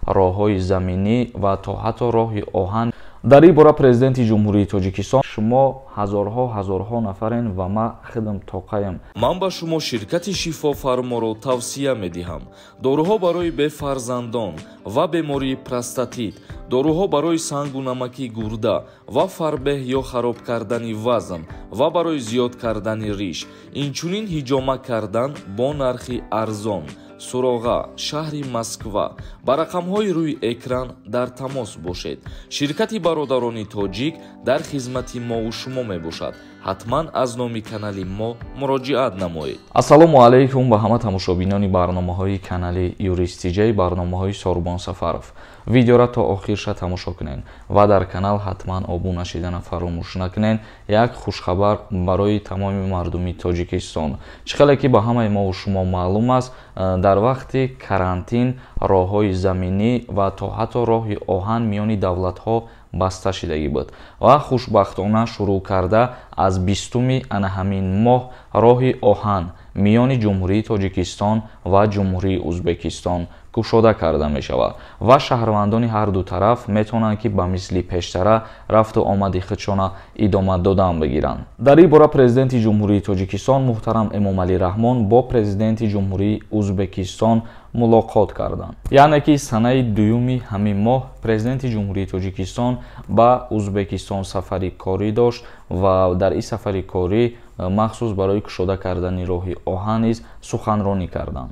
Роҳҳои заминӣ ва то ҳатто роҳи оҳан. Дар ин бора Президенти Ҷумҳурии Тоҷикистон: шумо ҳазорҳо, ҳазорҳо нафарен ва ман худам тоқаям. Ман ба шумо ширкати Шифофарморо тавсия медиҳам. Доруҳо барои бефарзандон ва бемории простатит, доруҳо барои сангу намаки гурда ва фарбеҳ ё хароб кардани вазн ва барои зиёд кардани риш, инчунин ҳиҷома кардан бо нархи арзон. Суроға: шаҳри Москва. Ба рақамҳои рӯи экран дар тамос бошед. Ширкати бародарони тоҷик дар хизмати мову шумо мебошад. Ҳатман аз номи канали мо муроҷиат намоед. Ассалому алайкум ба ҳама тамошобинони барномаҳои канали Юрист Тиҷай, барномаҳои Сорбон Сафаров. Видеора то охирша тамошо кунед ва дар канал ҳатман обуна шидана фаромӯш накунед. Як хушхабар барои тамоми мардуми Тоҷикистон. Чӣ хеле ки ба ҳамаи мову шумо маълум аст, дар вақти карантин роҳҳои заминӣ ва то ҳатто роҳи оҳан миёни давлатҳо баста шидагӣ буд ва хушбахтона шурӯъ карда аз 20-уми ана ҳамин моҳ роҳи оҳан миёни Ҷумҳурии Тоҷикистон ва Ҷумҳурии Узбекистон кушода карда мешавад ва шаҳрвандони ҳар ду тараф метавонанд, ки ба мисли пештара рафту омади худшона идома додан бигиранд. Дар ин бора Президенти Ҷумҳурии Тоҷикистон муҳтарам Эмомалӣ Раҳмон бо Президенти Ҷумҳурии Узбекистон мулоқот карданд. Яъне ки санаи 2-юми ҳамин моҳ Президенти Ҷумҳурии Тоҷикистон ба Узбекистон сафари корӣ дошт ва дар ин сафари корӣ махсус барои кушода кардани роҳи оҳан низ суханронӣ карданд.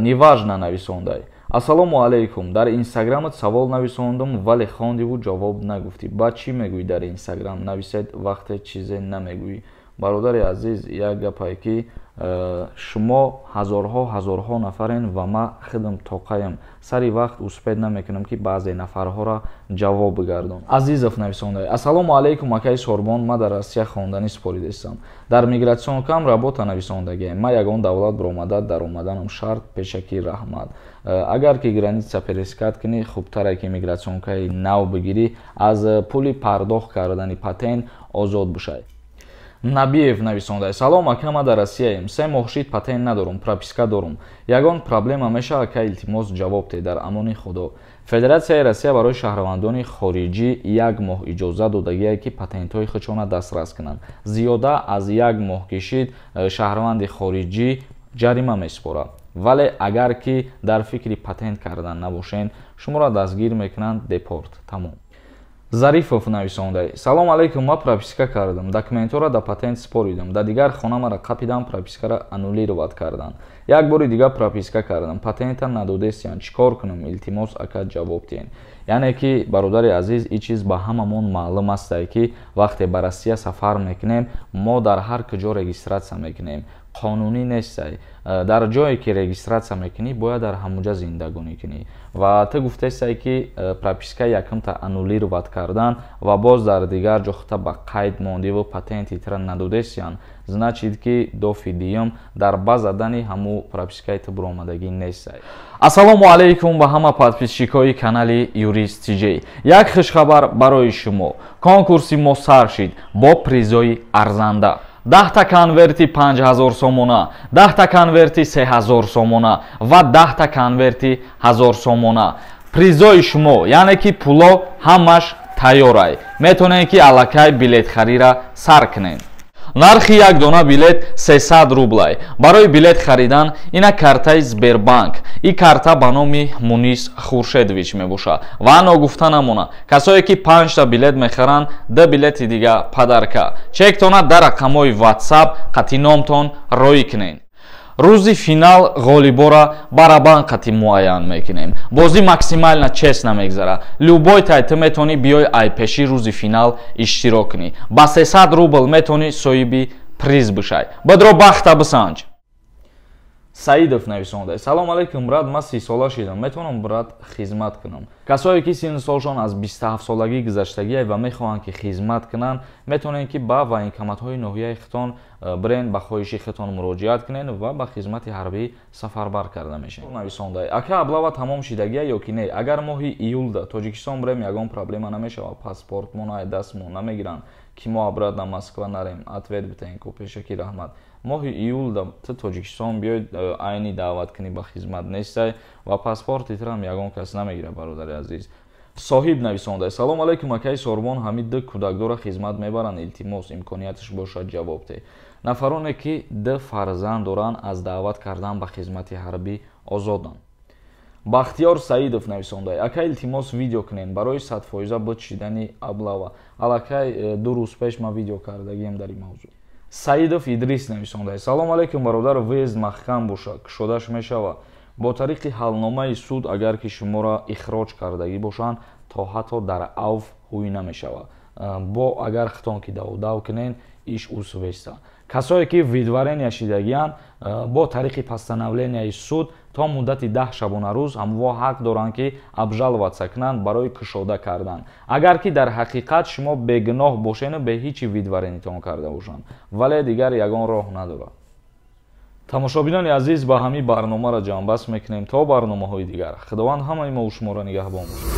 Неважно нависондай: ассалому алайкум, дар Инстаграмат савол нависондум, вале хондиву ҷавоб нагуфтӣ. Баъд чӣ мегӯӣ? Дар Инстаграм нависед, вақте чизе намегӯӣ. Бародари азиз, як гапае ки шумо ҳазорҳо, ҳазорҳо нафарен ва ман худам тоқаям, сари вақт успеть намекунам, ки баъзе нафарҳоро ҷавоб бигардон. Азизов нависондай: ассалому алайкум, акаи Сорбон, ман дар Россия хонданӣ супоридастам, дар миграционкам работа нависондагиам. Ман ягон давлат баромада даромаданам шарт? Пешакӣ раҳмат. Агар ки граница пересекать кунӣ, хубтаре ки миграционкаи нав бигирӣ, аз пули пардохт кардани патент озод бошай. Набиев нависонда: салом, ака, ман дар Россияем, 3 моҳ шид, патент надорум, прописка дорум, ягон проблема меша, ака? Илтимос, ҷавоб те, дар амони Худо. Федератсияи Россия барои шаҳрвандони хориҷӣ як моҳ иҷоза додагие, ки патентҳои худшона дастрас кунанд. Зиёда аз як моҳ кишид, шаҳрванди хориҷӣ ҷарима месупорад. Вале агар ки дар фикри патент кардан набошен, шуморо дастгир мекунанд, депорт, тамом. Зарифов нависонда: салом алейкум, ман прописка кардам, документҳоро да патент споридам, да дигар хона мара қапидам, пропискаро аннулировать карданд. Як бори дигар прописка кардам, патента надодестиян, чӣ кор кунам? Илтимос, ака, ҷавоб диҳен. Яъне ки, бародари азиз, ин чиз ба ҳамамон маълум астае, ки вақте ба Россия сафар мекунем, мо дар ҳар куҷо регистрация мекунем, қонунӣ нестай. Дар ҷое ки регистрация мекунӣ, бояд дар ҳамуҷа зиндагонӣ кунӣ. Ва ту гуфтестай, ки прописка якумта аннулировать кардан ва боз дар дигар ҷо хута ба қайд мондиву патенти тира надодесиян, значит ки дафъи дуюм дар база данных ҳаму пропискаи ту буромадагӣ нестай. Ассалому алайкум ба ҳама подписчикои канали Юрист Тиҷей. Як хушхабар барои шумо: конкурси мо сар шид бо призои арзанда: 10-та конверти 5000 сомона, 10-та конверти 3000 сомона ва 10-та конверти 1000 сомона. Призои шумо, яъне ки пуло ҳамаш тайёрай, метавонед, ки аллакай билетхарира сар кунед. Нархи як дона билет 300 рублай. Барои билет харидан ина картаи Сбербанк, и карта ба номи Мунис Хуршедович мебошад. Ва ногуфта намона, касое ки панҷта билет мехаранд, ду билети дига подарка. Чектона дар рақамҳои WhatsApp қати номтон роӣ кунед. Рӯзи финал ғолибора барабан қати муайян мекунем. Бозӣ максимально честно мегзара. Любой тай ту метавонӣ биёй, айпеши рӯзи финал иштирок кунӣ, ба 300 рубл метавонӣ соҳиби приз бишай. Бадро бахта бисанҷ. Саидов нависонда: салом алейкум, брат, ман 30-сола шидам, метавонам, брат, хизмат кунам? Касое ки синну солшон аз 27-солагӣ гузаштагие ва мехоҳанд, ки хизмат кунанд, метавонед, ки ба военкоматҳои ноҳияи хитон бирен, ба хоҳиши хитон муроҷиат кунед ва ба хизмати ҳарбӣ сафарбар карда мешавед. Нависонда: ака, облава тамом шидагия ё ки не? Агар моҳи июлда Тоҷикистон бирем, ягон проблема намешавад? Паспортмон ай дастмон намегиранд, ки мо обратно Москва нарем? Ответ битен ку, пешакӣ раҳмат. Моҳи июл ту Тоҷикистон биёй, айни даъват кунӣ ба хизмат нестай ва паспорти тирам ягон кас намегирад, бародари азиз. Соҳиб нависонда: «Салом алайкум, акаи Сорбон, ҳамин ду кӯдакдора хизмат мебаранд? Илтимос, имконияташ бошад, ҷавоб де». Нафароне ки ду фарзанд доранд, аз даъват кардан ба хизмати ҳарбӣ озоданд. Бахтиёр Саидов нависонда: «Ака, илтимос, видео кунем барои 100% буд шидани облава». Аллакай 2 рӯз пеш ман видео кардагиам дар ин мавзӯъ. Саидов Идрис нависонда: «Салом алайкум, бародар, въезд маҳкам боша, кушодаш мешава?» Бо тариқи ҳалномаи суд агар ки шуморо ихроҷ кардагӣ бошанд, то ҳатто дар авф ҳуй намешавад. Бо агар хитон ки давдав кунен, иш усвеста. Касое ки выдворения шидагиянд, бо тариқи постановления и суд то муддати 10 шабонарӯз ҳамво ҳақ доранд, ки обжаловаться кунанд барои кушода кардан, агар ки дар ҳақиқат шумо бегуноҳ бошену бе ҳичи выдворение тон карда бошанд, вале дигар ягон роҳ надорад. Тамошобинони азиз, ба ҳамин барномаро ҷамъбаст мекунем. То барномаҳои дигар Худованд ҳамаи мо шуморо нигаҳбон бошад.